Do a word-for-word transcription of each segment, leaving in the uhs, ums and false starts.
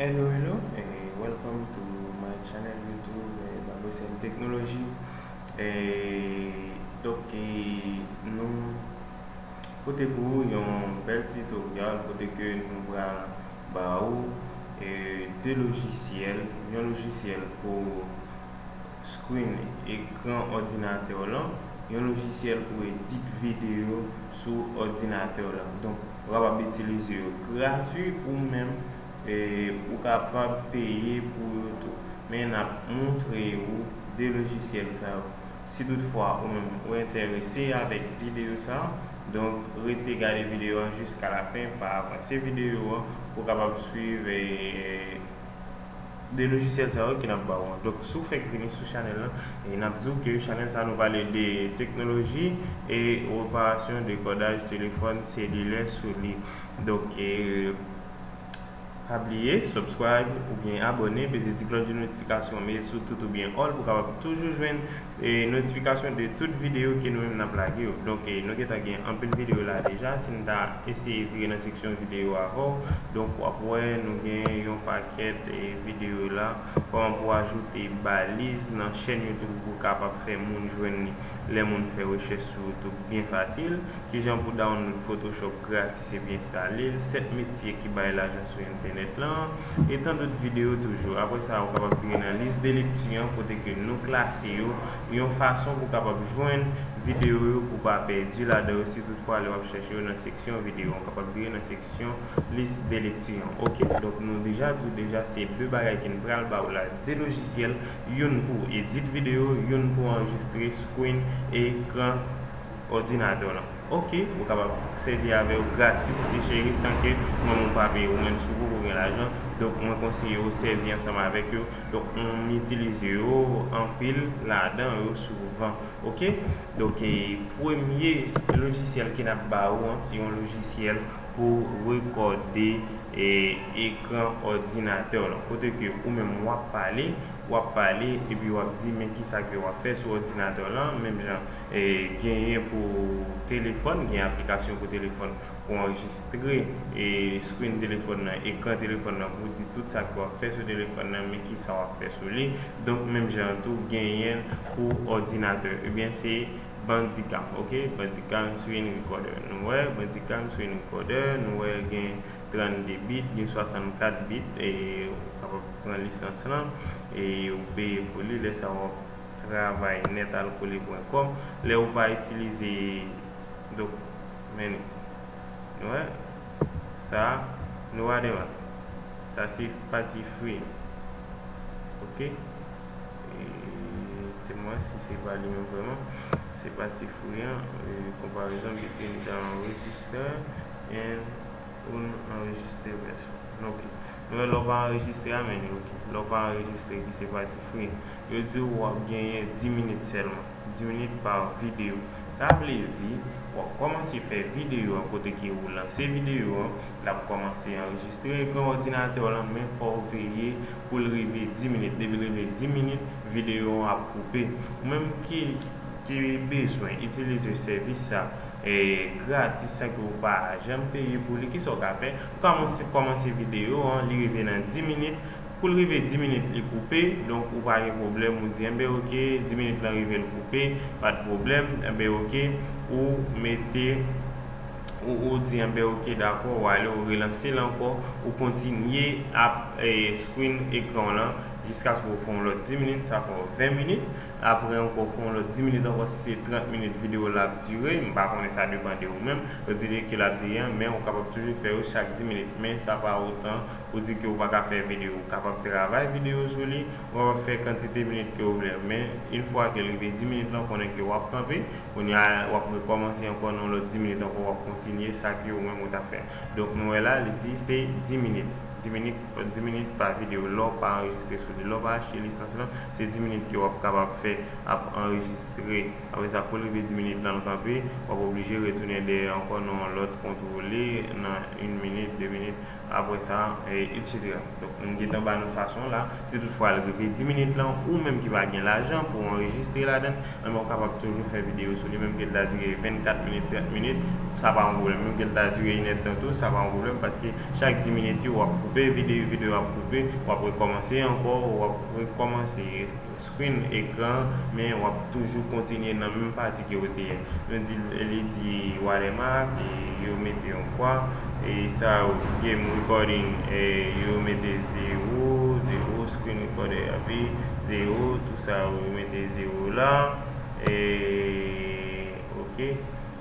Hello, hello, and welcome to my channel YouTube, eh, Babosèn Teknoloji. Eh, donk, eh, nou pote pou ou yon bèl tutorial kote ke nou pral ba ou, eh, de lojisyèl, yon lojisyèl pou screen ekran òdinatè w lan, yon lojisyèl pou edit videyo sou òdinatè w lan. Donk, ou kapab itilize yo gratui ou menm, e ou kapab peye pou yo tou. Men n ap montre ou de lojisyèl sa yo. Si toutfwa ou menm ou enterese avèk videyo sa, donk rete gade videyo an jiska lafen, pa avanse videyo an pou w kapab swiv, e, de lojisyèl sa yo ke n ap ba w an. Donk, si w fèk vini sou chanèl lan, e n ap di w ke chanèl sa nou pale de teknoloji e reparasyon dekodaj telefòn selilè sou li. Donk, e, pa bliye subscribe oubyen abòne, peze ti klòch de notifikasyon, mete sou tout oubyen all pou w kapab toujou jwenn e notifikasyon de tout videyo ke nou menm n ap lage yo. Donk, e, nou gentan gen anpil videyo la deja. Si n ta eseye vire nan seksyon videyo avè w, donk, w ap wè nou gen yon pakèt, e, videyo la. Kòman pou w ajoute baliz nan chèn YouTube pou w kapab fè moun jwenn li lè moun fè rechèch sou YouTube byen fasil. Kijan pou download Photoshop gratis epi enstale l, sèt metye ki bay lajan sou entènèt lan, e tan dòt videyo toujou. Apre sa, ou kapab vire nan lis de lekti an, kote ke nou klase yo yon fason pou w kapab jwenn videyo yo, pou w pa pèdi ladan yo, si toutfwa lè w ap chèche yo nan seksyon videyo, ou kapab vire nan seksyon lis de lekti an. Oke, donk nou deja di w deja, se de bagay ke n pral ba w la, de lojisyèl, youn pou edit videyo, youn pou anrejistre screen ekran òdinatè w lan. Oke, ou kapab sèvi avè yo gratis, ti cheri, san ke mwen ou pa peye, ou menm si w poko gen lajan. Donk, mwen konseye w sèvi ansanm avèk yo. Donk, m itilize yo anpil ladan yo souvan. Oke? Donk, e, premye lojisyèl ke n ap ba ou an, se yon lojisyèl pou rekòde, e, ekran òdinatè w lan. Kote ke ou menm w ap pale, w ap pale, epi w ap di men kisa ke w ap fè sou òdinatè w lan, menm jan, e, genyen pou telefòn, gen aplikasyon pou telefòn pou anrejistre, e, screen telefòn nan, ekran telefòn nan, pou di tout sa ke w ap fè sou telefòn nan, men kisa w ap fè sou li. Donk, menm jan an tou, genyen pou òdinatè. Ebyen, se Bandicam, oke? Bandicam screen recorder. Nou wè, Bandicam screen recorder, nou wè gen trannde bit, gen swasannkat bit, e ou kapab pran lisans lan, e ou peye pou li, lè sa w ap travay nètalkole pwen kòm. Lè ou pa itilize, donk, men nou. Nou wè, sa, nou wè devan. Sa se pati free. Oke? E, temwen si se pa li menm vrèman. Se pati free an, e, comparaison between the enregister and unenregister version. Oke. Nou wè lè w pa anrejistre a, men li oke. Lè w pa anrejistre ki se pati free. Yo di w w ap genyen dis minit sèlman. Dis minit pa videyo. Sa vle di, w ap kòmanse fè videyo an kote ke ou lanse videyo an, l ap kòmanse anrejistre ekran òdinatè w lan, men fò w veye pou l rive dis minit. Depi l rive dis minit, videyo an ap koupe. Ou menm ki, ki bezwen itilize sèvis sa, e, gratis, san ke w pa janm peye pou li, kisa w ka fè? Ou kòmanse, kòmanse videyo an, li rive nan dis minit, pou l rive dis minit, li koupe, donk ou pa gen pwoblèm, ou di, enben, oke, dis minit lan rive, l koupe, pa t pwoblèm, enben, oke, ou mete, ou, ou di, enben, oke, dakò, ou ale, ou relanse l ankò, ou kontinye ap, e, screen ekran w lan, jiskaske w fè yon lòt dis minit, sa fè w ven minit, apre ankò, fè yon lòt dis minit ankò, si se trant minit videyo la ap dire, m pa konnen, sa depann de ou menm, kantite ke l ap dire an, men ou kapab toujou fè yo chak dis minit, men sa pa otan pou di ke ou pa ka fè videyo. Ou kapab travay videyo sou li, ou kapab fè kantite minit ke ou vle. Men, yon fwa ke l rive dis minit lan, konnen ke w ap kanpe. Kounye a, w ap rekòmanse ankò nan lòt dis minit ankò, w ap kontinye sa ke ou menm ou t ap fè. Donk, nou wè la, li di se dis minit. Dis minit, dis minit pa videyo. Lè w pa anrejistre sou li, lè w pa achte lisans lan, se dis minit ke w ap kapab fè ap anrejistre. Apre sa, pou l rive dis minit lan, l kanpe, w ap oblije retounen dèyè ankò nan yon lòt kontwole, nan yon minit, de minit, apre sa, e, etsetera. Donk, m gentan ba nou fason la. Si toutfwa l rive dis minit lan, ou menm ki pa gen lajan pou w anrejistre ladan l, enben, ou kapab toujou fè videyo sou li, menm ke l ta dire vennkat minit, trant minit, sa pa yon pwoblèm. Menm ke l ta dire inèdtan tou, sa pa yon pwoblèm, paske chak dis minit yo, w ap koupe videyo, videyo ap koupe, w ap rekòmanse ankò, w ap rekòmanse screen ekran, men w ap toujou kontinye nan menm pati ke w te ye. Nou di, li di watermark, e yo mete yon kwa, e sa yo, game recording, e yo mete zewo, zewo, screen recorder api zewo, tou sa yo, yo mete zewo la, e, ok.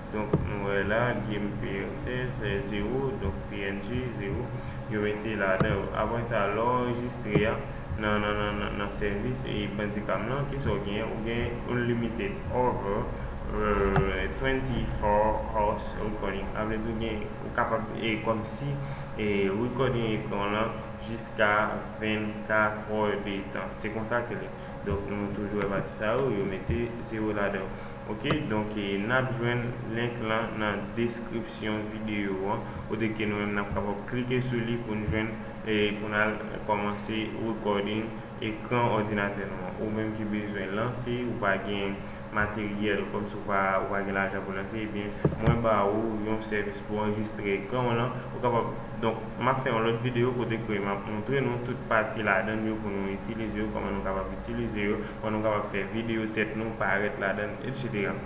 Donk, nou wè la, game P N G, se zewo, donk P N G, zewo. Yo mete ladan yo. Apre sa, lè w anrejistre a, nan, nan, nan, nan, nan sèvis, e, Bandicam lan, kisa w gen? Ou gen unlimited over, euh, twenty-four hours recording. Sa vle di w gen, ou kapab, e, kòmsi, e, recording ekran w lan jiska vennkat è de tan. Se konsa ke l ye. Donk, nou toujou wè pati sa yo, yo mete zewo ladan yo. Ok, donk, e, n ap jwenn link lan nan deskripsyon videyo an, kote ke nou menm n ap kapab klike sou li pou n jwenn, e, pou n al kòmanse recording ekran òdinatè nou an. Ou menm ki bezwen lanse, ou pa gen materyèl, kòmsi ou pa, ou pa gen lajan pou lanse, ebyen, mwen ba ou yon sèvis pou anrejistre ekran w lan. Ou kapab, donk, m ap fè yon lòt videyo kote ke m ap montre nou tout pati ladan yo pou nou itilize yo, kòman nou kapab itilize yo, kòman nou kapab fè videyo tèt nou parèt ladan, etsetera.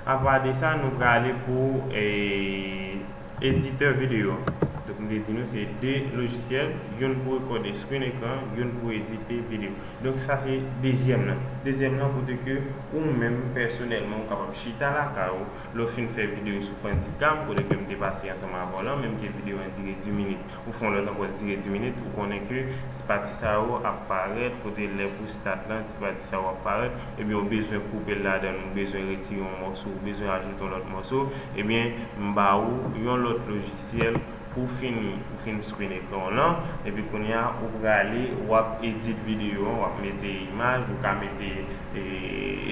Apa de sa, nou prale pou, e, editè videyo. Donk, m te di nou se de lojisyèl, youn pou rekòde screen ekran, youn pou edite videyo. Donk, sa se dezyèm lan. Dezyèm lan, kote ke ou menm pèsonèlman, ou kapab chita lakay ou, lè w fin fè videyo sou Bandicam, kote ke m te pase ansanm avè w lan, menm ke videyo an dire dis minit, ou fè yon lòt ankò, l dire dis minit, ou konnen ke pati sa yo ap parèt, kote lè pou start lan, ti pati sa yo ap parèt, ebyen, ou bezwen koupe l ladan, ou bezwen retire yon mòso, ou bezwen ajoute yon lòt mòso, ebyen, m ba ou yon lòt lojisyèl pou fini, ou fin screen ekran w lan, epi kounye a, ou prale, w ap edit videyo an, w ap mete imaj, ou ka mete, e,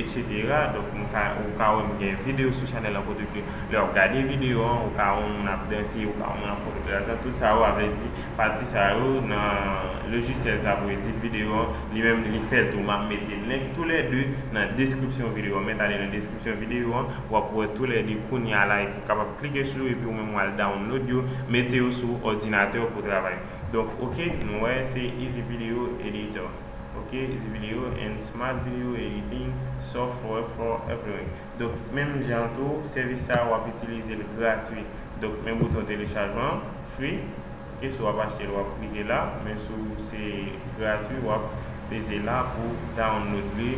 etsetera. Donk, nou ka, ou ka wè m gen videyo sou chanèl lan kote ke lè w ap gade videyo an, ou ka wè yon moun ap danse, ou ka wè yon moun ap pote lajan, tout sa yo, sa vle di, pati sa yo, nan lojisyèl sa pou edit videyo an, li menm, li fè l tou. M ap mete link toulède nan deskripsyon videyo an. Mèt ale nan deskripsyon videyo an, w ap wè toulède kounye a la, epi w kapab klike sou yo, epi ou menm w al download yo, mete yo sou òdinatè w pou travay. Donk, ok, nou wè se Easy Video Editor. Ok, Easy Video and Smart Video Editing Software for Everyone. Donk, menm jan tou, sèvis sa a w ap itilize l gratui. Donk, men bouton telechajman, free. Ok, si w ap achte l, w ap klike la, men si w se gratui, w ap peze la pou download li.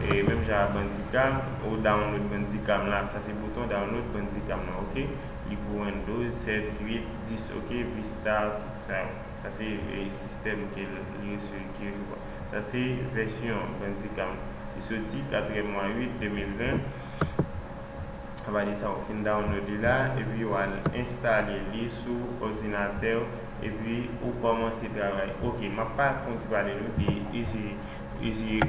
E menm jan ak Bandicam, ou download Bandicam la, sa se bouton download Bandicam nan, ok? Li pou Windows sèt, uit, dis, ok? Vista, tout sa yo. Sa se, e, sistèm ke l, li resevwa. Sa se vèsyon Bandicam. Li soti katriyèm mwa uit, de mil ven. Apa de sa, ou fin download li la, epi w al enstale li sou òdinatè w, epi ou kòmanse travay. Ok, m ap pa fè yon ti pale nou de Easy, Easy,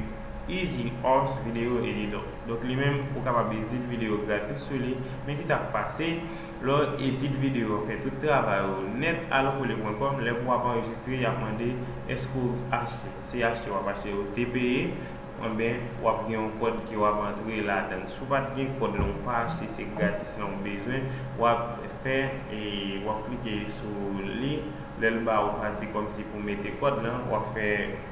Easy Horse Video Editor. Donk, li menm, ou kapab edit videyo gratis sou li. Men kisa k pase? Lè w edit videyo, fè tout travay ou nèt, alkole pwen kòm, lè pou w ap anrejistre, y ap mande, èske w achte? Si achte, w ap achte, ou te peye, enben, w ap gen yon kòd ke w ap antre ladan l. Si w pa t gen kòd lan, ou pa achte, se gratis lan ou bezwen, w ap fè, e w ap klike sou li. Lè l ba ou pati kòmsi pou mete kòd lan, w ap fè,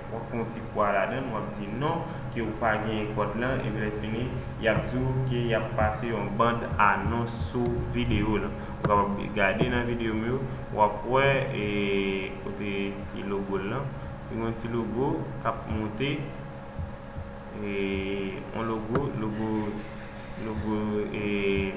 w ap fè yon ti kwa ladan l, w ap di non, ke ou pa genyen kòd lan, epi lè fini, y ap di w ke y ap pase yon band anons sou videyo lan. Ou kapab gade nan videyo m yo, w ap wè, e, kote ti logo l lan. Li gen yon ti logo k ap monte, e, yon logo, logo, logo, e,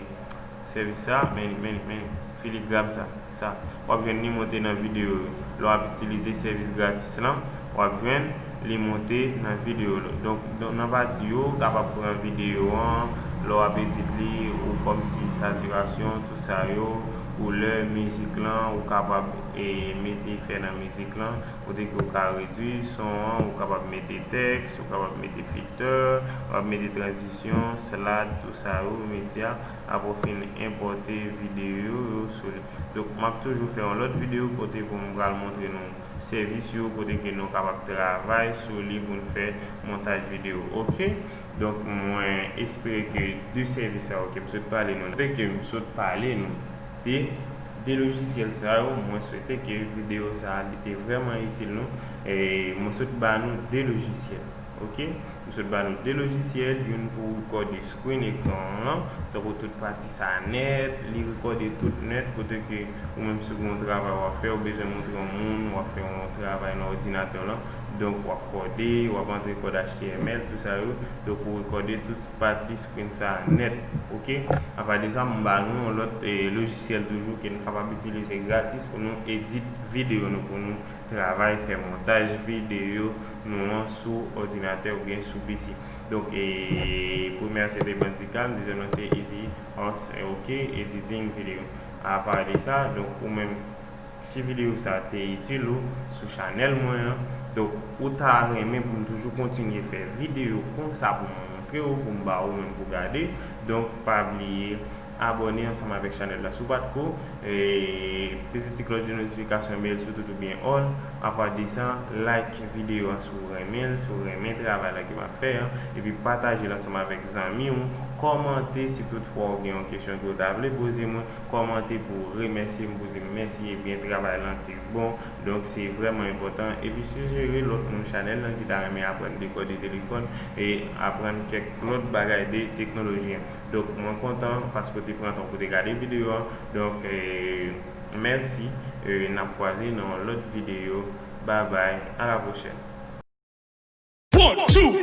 sèvis sa, men, men, men, filigrab sa, sa. W ap jwenn li monte nan videyo yo. Lè w ap itilize sèvis gratis lan, w ap jwenn li monte nan videyo yo. Donk, don-, nan pati yo, ou kapab pran videyo an, lè w ap edit li, ou kòmsi satirasyon, tout sa yo, koulè mizik lan, ou kapab e, mete efè nan mizik lan, kote ke ou ka redwi son an, ou kapab mete tèks, ou kapab mete filtè, ou kapab mete tranzisyon, slide, tou sa yo, medya, apre w fin enpòte videyo yo sou li. Donk, m ap toujou fè yon lòt videyo kote pou m pral montre nou sèvis yo, kote ke nou kapab travay sou li pou n fè montaj videyo, oke? Donk, mwen espere ke de sèvis sa yo ke m sot pale nou, ke m sot pale nou de, de lojisyèl sa yo, mwen swete ke videyo sa a, li te vrèman itil nou. E mwen sot ba nou de lojisyèl, oke? M sot ba nou de lojisyèl, youn pou rekòde screen ekran an, tankou tout pati sa nèt, li rekòde tout nèt, kote ke ou menm si w gen yon travay w ap fè, ou bezwen montre yon moun, w ap fè yon travay nan òdinatè w lan, donk w ap kòde, w ap antre kòd H T M L, tou sa yo, donk ou rekòde tout pati screen sa nèt, oke? Apa de sa, m ba nou yon lòt e, lojisyèl toujou ke n kapab itilize gratis pou nou edit videyo nou, pou nou travay, fè montaj videyo nou an sou òdinatè oubyen sou P C. Donk, e, premye a se te Bandicam, dezyèm nan se Easy Arts, e, oke, editing video. Apa de sa, donk, ou menm, si videyo sa te itil ou sou chanèl mwen an, donk, ou ta renmen pou m toujou kontinye fè videyo konsa pou m montre w, pou m ba ou menm pou gade. Donk, pa bliye abòne ansanm avèk chanèl la si w pa t ko, e, peze ti klòch de notifikasyon, mete l sou tout oubyen all. Apa de sa, like videyo a si w renmen l, si w renmen travay la ke m ap fè an, epi pataje l ansanm avèk zanmi w, kòmante si toutfwa w gen yon kesyon ke w ta vle poze mwen, kòmante pou w remèsye m, pou w di m mèsi, ebyen travay lan te bon. Donk, se vrèman enpòtan. Epi sijere lòt moun chanèl lan ki ta renmen aprann dekòde telefòn e aprann kèk lòt bagay de teknoloji an. Donk, mwen kontan paske w te pran tan pou w te gade videyo an. Donk, e, mèsi. E, n ap kwaze nan yon lòt videyo. Babay, a la pwochèn. One, two,